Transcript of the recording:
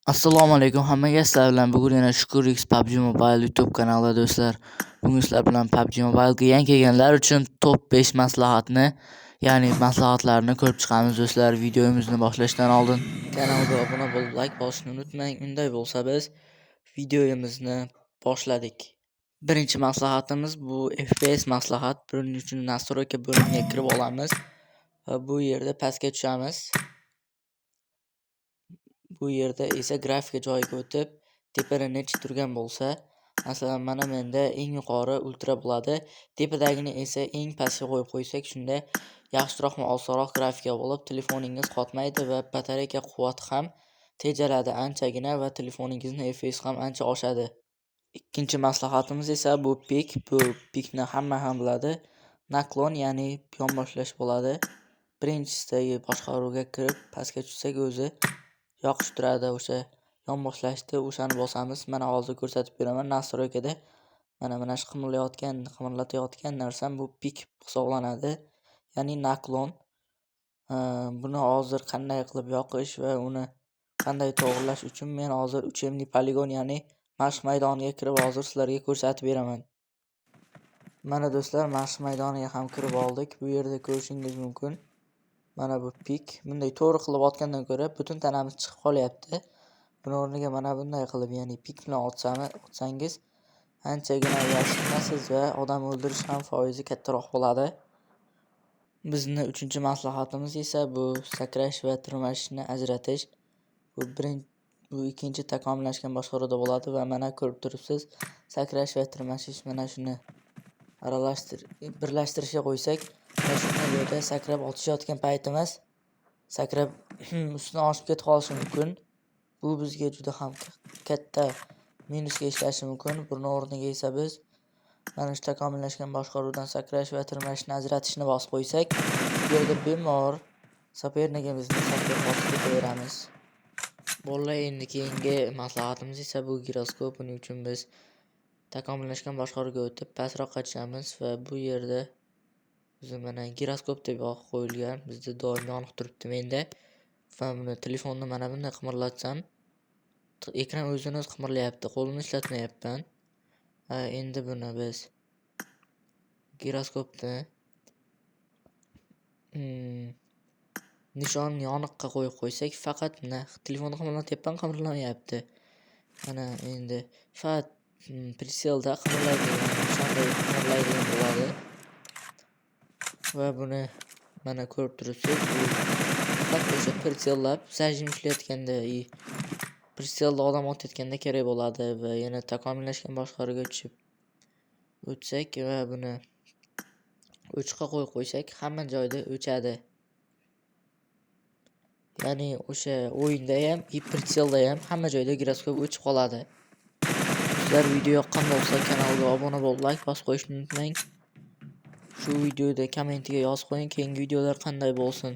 Assalomu alaykum hammaga, sizlar bilan bugun yana Shukur X PUBG Mobile YouTube kanalida do'stlar. Bugun sizlar bilan PUBG Mobile'ga yangi kelganlar uchun top 5 maslahatni, ya'ni maslahatlarni ko'rib chiqamiz do'stlar. Videomizni boshlashdan oldin kanalga obuna bo'lib, like bosishni unutmang. Unday bo'lsa biz videomizni boshladik. Birinchi maslahatimiz bu FPS maslahat. Buning uchun настройка bo'limiga kirib olamiz va bu yerda pastga tushamiz. Bu yerda esa grafika joyiga o'tib, tepada necha turgan bo'lsa, masalan, mana menda eng yuqori ultra bo'ladi. Tepadagini esa eng pastga qo'yib qo'ysak, shunda yaxshiroq va osonroq grafika bo'lib, telefoningiz qotmaydi va batareyka quvvati ham tejaladi anchagina va telefoningizni FPS ham ancha oshadi. Ikkinchi maslahatimiz esa bu пик. Bu пик ni hamma ham biladi. Наклон, ya'ni yonboshlash bo'ladi. Birinchisidagi boshqaruvga kirib, pastga tushsak, o'zi yoqish turadi o'sha yonboshlashni, o'shani bosamiz. Mana hozir ko'rsatib beraman настройка da. Mana shu qimirlayotgan, qimirlatayotgan narsam bu пик hisoblanadi. Ya'ni наклон. Buni hozir qanday qilib yoqish va uni qanday to'g'rilash uchun men hozir учебный poligon, ya'ni mashq maydoniga kirib hozir sizlarga ko'rsatib beraman. Mana do'stlar, mashq maydoniga ham kirib oldik. Bu yerda ko'rishingiz mumkin. Mana bu пик. Bunday to'g'ri qilib otgandan ko'ra butun tanamiz chiqib qolyapti. Buni o'rniga mana bunday qilib, ya'ni пик bilan otsangiz anchagina yashinasiz va odam o'ldirish ham foizi kattaroq bo'ladi. Bizni uchinchi maslahatimiz esa bu sakrash va tirmashishni ajratish. Bu ikkinchi takomillashgan boshqaruvda bo'ladi va mana ko'rib turibsiz, sakrash va tirmashish, mana shuni aralashtir birlashtirishga qo'ysak, mana shunday joyda sakrab otishayotgan paytimiz sakrab ustidan oshib ketib qolishi mumkin. Bu bizga juda ham katta minusga ishlashi mumkin. Buni o'rniga esa biz mana shu takomillashgan boshqaruvdan sakrash va tirmashishni ajratishni bosib qo'ysak, bu yerda bemalol соперник imizni sakrab bosib ketaveramiz. Bolalar, endi keyingi maslahatimiz esa bu giroskop. Buning uchun biz takomillashgan boshqaruvga o'tib, pastroqqa tushamiz va bu yerda o'zi mana giroskop deb yoqib qo'yilgan. Bizda doim yonib turibdi menda. Va buni telefonni mana bunday qimirlatsam, ekran o'zini o'zi qimirlayapti. Qo'limni ishlatmayapman. Endi buni biz giroskopni nishon yoniqqa qo'yib qo'ysak, faqat mana telefonni qimirlatyapman, qimirlamayapti. Mana endi faqat прицел da qimirlaydigan, nishonda qimirlaydigan bo'ladi. Va buni mana ko'rib turibsiz, bu faqat o'sha прицел lab зажим ushlayotganda и прицел da odam otayotganda kerak bo'ladi. Va yana takomillashgan boshqaruvga tushib o'tsak va buni o'chiqqa qo'yib qo'ysak, hamma joyda o'chadi. Ya'ni o'sha o'yinda ham и прицел da ham hamma joyda giroskop o'chib qoladi. Sizlar video yoqqan bo'lsa, kanalga obuna bo'lib, like bosib qo'yishni unutmang. Shu videoda kommentga yozib qo'ying, keyingi videolar qanday bo'lsin.